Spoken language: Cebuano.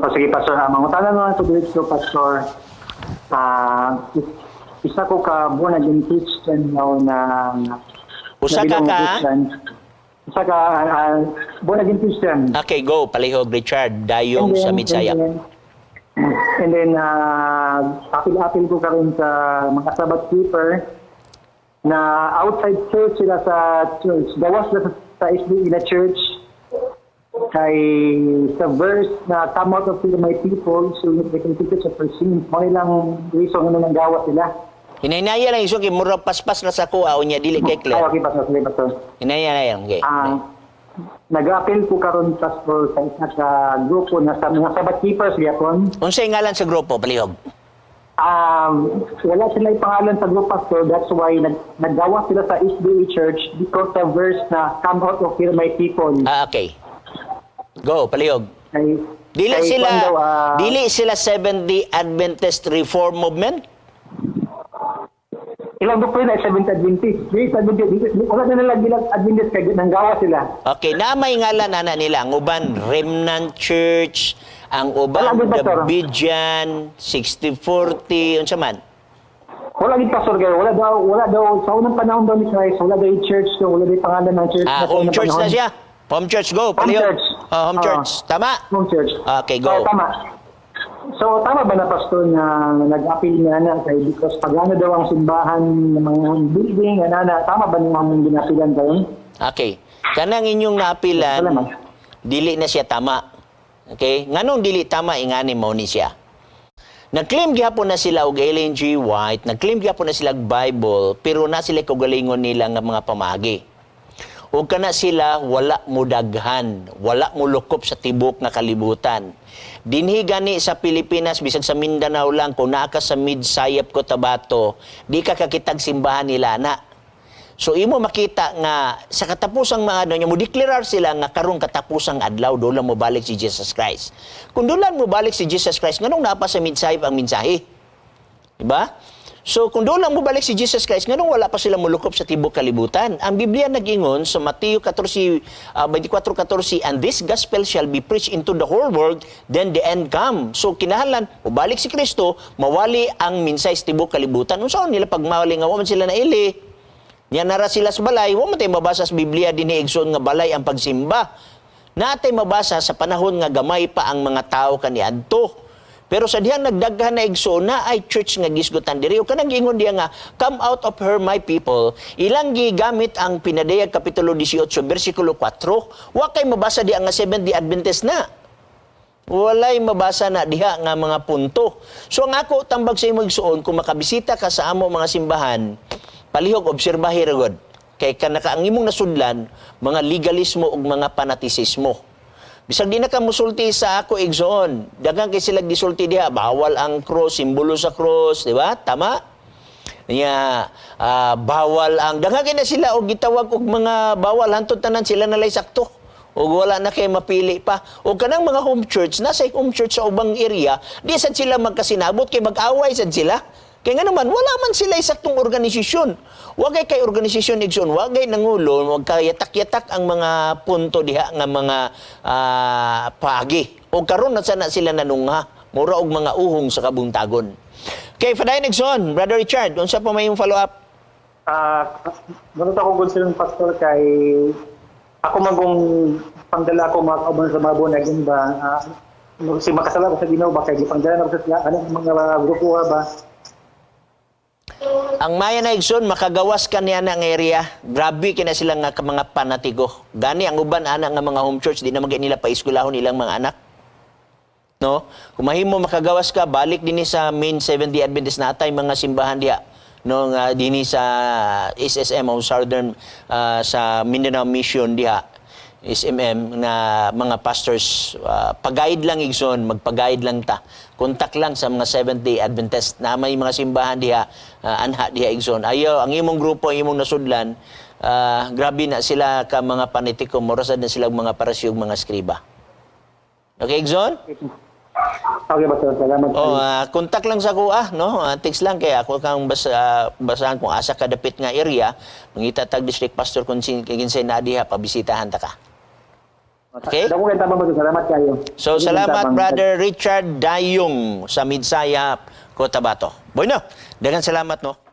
O sige, Pastor. Mangutana na lang ko, Pastor. Isa ko ka born again Christian now na Usa ka na bilong ka? Christian. Isa ka born again Christian. Okay, go. Palihog, Richard. Dayong sa Midsayap. And then, apil-apil ko karon sa mga Sabbath keeper na outside church sila sa church. Gawas sila sa SDA na church kay sa verse na "Come out of here, my people, so that they can teach of their sins." Mao ilang reason ano nang gawas sila. Hinay-hinaya lang, igsoon, kay mura paspas na sa kuha unya dili kay Ay, clear. okay, Pastor. Sige, Pastor. Hinay-hinaya lang, okay. Nag-appeal ko karon, Pastor, sa isa ka grupo na sa mga Sabbath keepers gyapon. Unsay ngalan sa grupo, palihog? Wala sila pangalan sa group, Pastor. That's why naggawa sila sa SDA Church because sa verse na "Come out of here, my people." Ah, okay. Go, palihog. Kay, Dili kay sila kwan daw, dili sila Seventh-day Adventist Reform Movement? Ilang doktrina ay Seventh Adventist. Dili sa Adventist, wala na nila bilang Adventist kay nanggawa sila. Okay, na may ngalan ana nila ang uban Remnant Church, ang uban Wala, di ba, The sir? Bijan 6040, unsa man? Wala gid, Pastor, kay wala daw sa unang panahon daw ni Christ, wala daw yung church daw, wala daw yung pangalan ng church Ah, na sa home unang church na panahon. siya. Home church, go. Home Palihog. church. Oh, home Ah. church. Tama? Home church. Okay, go. So, tama. So, tama ba na, Pastor, na nag-appeal niya na kay because pagano daw ang simbahan ng mga building, ana, tama ba nang ginapilan kayo? Okay. Kanang inyong naapilan, Salamat. Dili na siya tama. Okay? Nganong dili tama, ingani mo ni siya. Nag-claim gihapon na sila og Ellen G. White, nag-claim gihapon na sila og Bible, pero na sila kaugalingon nila nga mga pamagi. Ug kana sila wala mo daghan, wala mo lukop sa tibok nga kalibutan. Dinhi gani sa Pilipinas, bisag sa Mindanao lang, kung naa ka sa Midsayap, Cotabato, di ka kakitag simbahan nila na. So imo makita nga sa katapusang mga ano niya mo deklarar sila nga karong katapusang adlaw doon lang mo balik si Jesus Christ. Kung doon lang mo balik si Jesus Christ, nganong naa pa sa Midsayap ang mensahe? Diba? So kung doon lang mobalik si Jesus Christ, nganong wala pa sila mulukop sa tibok kalibutan? Ang Biblia nag-ingon sa Mateo 14, 24:14, "And this gospel shall be preached into the whole world, then the end come." So kinahanglan, mobalik si Kristo, mawali ang mensahe sa tibok kalibutan. Unsaon nila pagmawali nga wa man sila naili? Nya nara sila sa balay, wa man tay mabasa sa Biblia dinhi, igsoon, nga balay ang pagsimba. Natay mabasa sa panahon nga gamay pa ang mga tao kaniadto. Pero sa dihang nagdaghan na, igsoon, na ay church nga gisgutan diri. O kanang giingon diya nga "Come out of her, my people," ilang gigamit ang Pinadayag kapitulo 18 bersikulo 4. Wa kay mabasa diya nga Seventh-day Adventist na. Walay mabasa na diha nga mga punto. So ang ako tambag sa imo, igsoon, kung makabisita ka sa amo mga simbahan, palihog obserbahi ra gud. Kay kanaka ang imong nasudlan, mga legalismo ug mga panatisismo. Bisag di na ka musulti sa ako, igsoon, daghan kay sila gisulti diha, bawal ang cross, simbolo sa cross, di ba? Tama? Nya bawal ang daghan kay na sila og gitawag og mga bawal hantod tanan sila nalay sakto. Ug wala na kay mapili pa. O kanang mga home church, nasa home church sa ubang area, di sad sila magkasinabot kay mag-away sad sila. Kay nga naman, wala man sila saktong organisasyon. Wagay kay organisasyon, igsoon, wagay nangulo, wag kay yatak-yatak ang mga punto diha nga mga paagi. O karon na sana sila nanungha, mura og mga uhong sa kabuntagon. Okay, padayon, igsoon, Brother Richard, unsa pa may follow up? Ganito ako concern, Pastor, kay ako magong pangdala ko mga kauban sa mga born again ba, si makasala ko sa Ginoo ba kay gipangdala na ko sa sila ano mga grupo ba? Ang maya na, igsoon, makagawas ka niya ng area. Grabe kina sila nga mga panatigo. Gani ang uban ana nga mga home church di na magay nila paeskwelahon ilang mga anak. No? Kung mahimo makagawas ka, balik dinhi sa main Seventh-day Adventist na atay mga simbahan diha. No, nga dinhi sa SSM o Southern sa Mindanao Mission diha. SMM na mga pastors, pag-guide lang, igsoon, magpag-guide lang ta. Kontak lang sa mga Seventh-day Adventist na may mga simbahan diha, anha diha, igsoon. Ayo ang imong grupo, ang imong nasudlan, grabe na sila ka mga panitiko, mura sad na sila mga Pariseo, mga eskriba. Okay, igsoon? Okay, Pastor, salamat. Oh, kontak lang sa ako no? Text lang kay ako kang basahan kung asa ka dapit nga area, mangita tag district pastor kung kinsay na diha, pabisitahan ta ka. Okay? Dako kay tabang, brother. Salamat kayo. So Dako kay salamat, tabang. Brother Richard Dayong sa Midsayap, Cotabato. Bueno, daghang salamat, no.